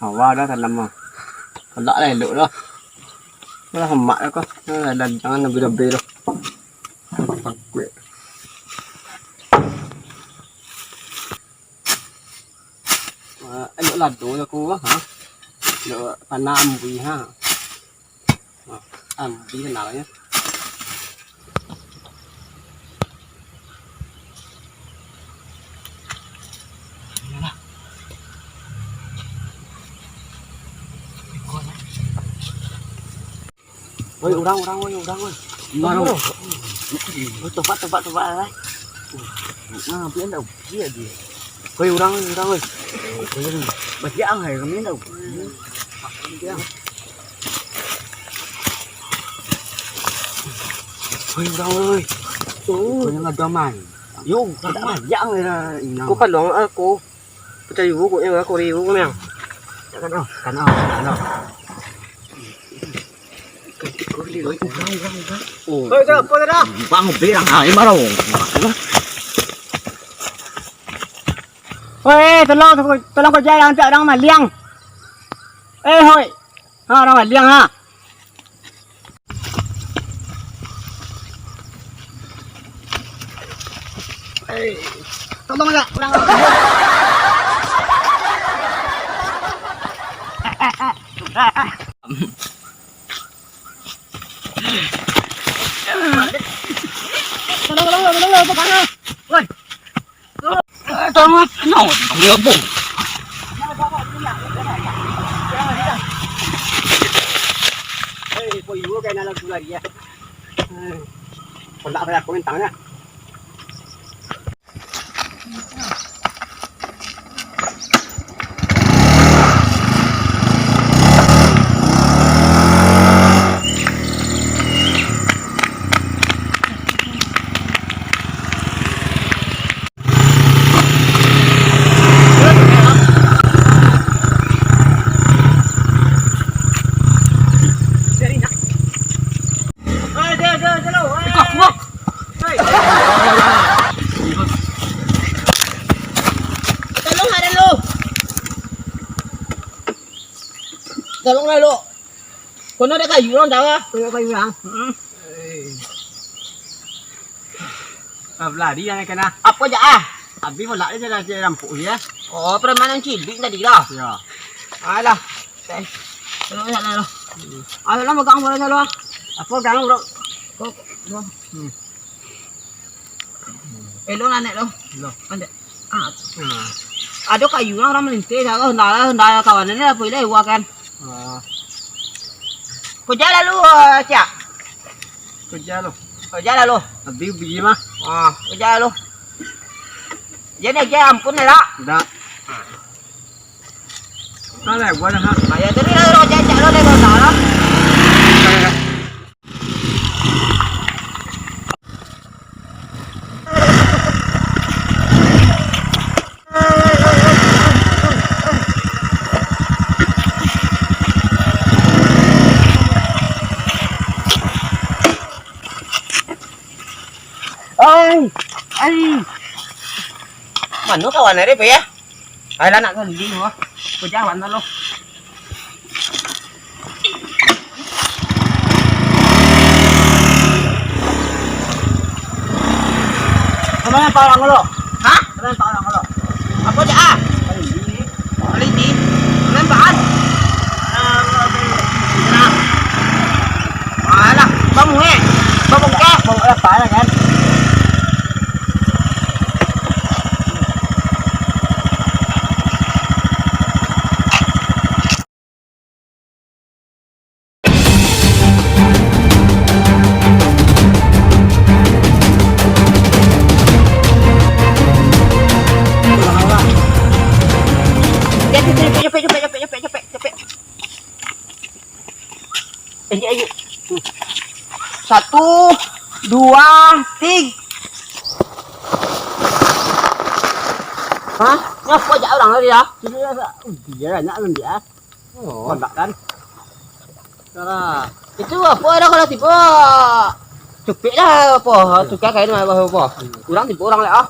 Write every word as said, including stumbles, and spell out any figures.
Awa dah tanam mah. Kolak lah elok dah. Lah hamak dah ko. Lah jangan lebih-lebih dah. Takuik. Ah, elok lado yo ko, ha. Elok tanam bui, ha. Ah, ambi kenalnyo. Woi, urang, urang, woi, urang, woi. Mano? Woi, tobat, tobat, tobat, lah. Nah, biar ndak uji aja. Woi, urang, woi, urang, woi. Baca ang, hai, kami ndak uji. Woi, urang, woi. Tuh. Kau yang ada man. Yo, tidak banyak lah. Kau kalau aku percaya kau yang aku ribu kau yang. Kan oh, kan oh, kan oh. Oh, dah, apa dah? Bang, bilang, ah, ini marah. Woi, tolong, tolong kau jangan angkat orang maliang. Eh, hoi. Ha, orang maliang, ha. Eh, tolong lah, orang. Tolong, tolong, tolong, tolong, tolong. Woi. Eh, tolong, tolong, tolong, tolong. Eh, kok iyo kayak nalar tu lagi ya. Eh, kolak kayak aku minta ya. Tolong ada lo. Tolonglah lo. Kono ada kayu lo, tahu ah? Kono kayu lah. Hmm. Ah, belari yang kena. Apa je ah? Habis pula dia dah, dia rampok dia. Oh, permainan cilik tadi lah. Ya. Alah. Eh, tolong ya, tolong. Alah, megang bola dulu. Apa gang, bro? Kok, bro? Hmm. Eh, lo nanek lo. Lo. Nanek. Ah. Hmm. Ado kayu lah, urang malintih, dah, dah, dah, kawan ni apa ilai, wah kan. Ah. Kau jalan lu, eh, Cak. Kau jalan lu. Kau jalan lu. Habis biji mah. Ah, kau jalan lu. Jadi, aja ampun ya, tak? Dak. Salah gua dah, ha. Ayo, tadi lah, roh cacak lo, dah, dah, dah. Ai, ai. Mano kawan ari, Pe, ya? Ai, lah nak keliling, wah. Kau jalan dah lo. Kemana Pak Orang lo? Hah? Kemana Pak Orang lo? Apa je, ah? Kali ni. Kemana Pak An? Nah. Alah, bangun, eh. Bangun, eh. Bangun, eh, Pak An, kan? Capek, capek, capek, capek, capek, capek, capek. Ayo, ayo. Satu, dua, tiga. Hah? Ngapa jak orang tadi ya? Dia banyak kan dia. Oh. Kondak kan? Salah. Itu apa dah kalau tiba? Cupik dah apa? Tukar kain apa apa. Kurang tiba orang lah ah.